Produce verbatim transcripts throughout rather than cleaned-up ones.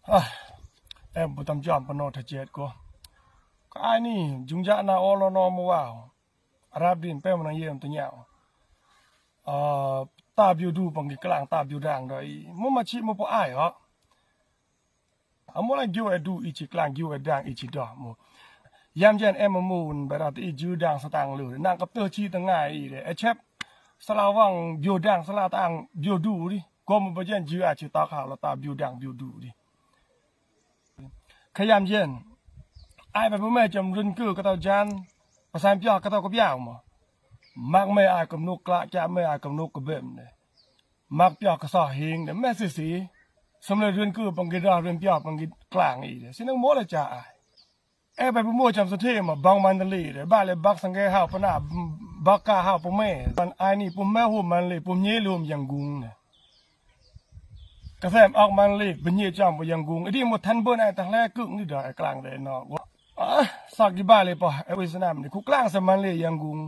Ah, em bu tam jam pano ta jet ko. Ka ai ni, jung ja na olo no mo wa. Arab din pe mo na yem ta nyao. Ah, ta biu du pang ki klang ta biu dang do i. Mo ma chi mo po ai ho. A mo la giu e du i chi klang giu e dang i chi do mo. Yam jen em mo un ba ra ti i jiu dang sa tang lu. Nang kap to chi ta ngai i de. E chep. Sa la wang biu dang sa la tang biu du di. Ko mo ba jen jiu a chi ta kha la ta biu dang biu du di. Ka yam jen. Ai ba bu me jam run ku ka tau jan. Pasan pia ka tau ka biau mo. Mak me ai kam nuk kla kia me ai kam nuk ka bem de. Mak pia ka sa hing de me si si. Sam le run ku pang ki da run pia pang ki klang i de. Si nang mo la cha ai. E ba bu mo jam sa the ma bang man de le de. Ba le bak sang ge hau pa na bak ka hau pa me. Ban ai ni pu me hu man le pu nye le hum yang gung de. Ka sem ak man le bu nye jam pu yang gung. I di mo than bun ai ta le kuk ni da ai klang de no. Ah, sa ki ba le pa e wi sa nam ni ku klang sa man le yang gung.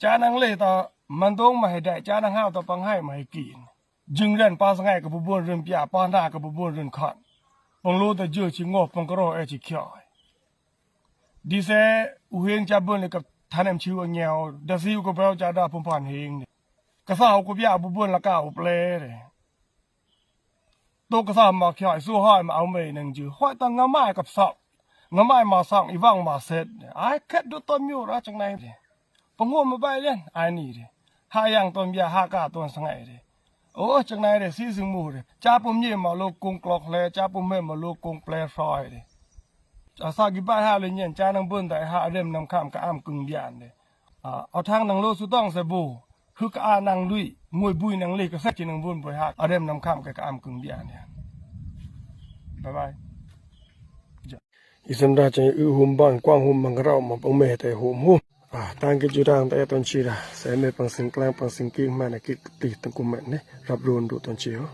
Cha nang le ta man dong ma hai dai cha nang hau ta pang hai ma hai kin. Jing ren pa sa ngai ka bu bun rin pia pa na ka bu bun rin khan. Pang lo ta ju chi ngo pang ka ro e chi kyo. Di se u hing cha bun le ka than em chi u nyao da si u ka bau cha da pum pan hing. Ka sa u ku bia bu bun la ka u ple re. To ka sa ma kyo su hai ma au mei nang ju. Hoi ta nga mai ka sa. Nga mai ma sang i wang ma set. Ai ket du to myu ra chang nai. Pang ngo ma bai len ai ni re. Ha yang ton bia ha ka ton sa ngai re. O chang nai re si sing mu re. Cha pum ye ma lo kong klok le cha pum me ma lo kong ple soi re. Cha sa ki bai ha le nyen cha nang bun dai ha rem nam kham ka am kung bian re. A, au thang nang lo su tong se bu. Huk a nang lui, ngui bui nang le ka sa chi nang bun bui ha. A rem nam kham ka ka am kung bian re. Bye bye. I san da chang u hum bang kwang hum mang rau ma pang me te hum hum. A, tang ki ju dang te ton chi da. Se me pang sing klang pang sing king ma na ki ti tang kum me ne. Rap run du ton chi ho.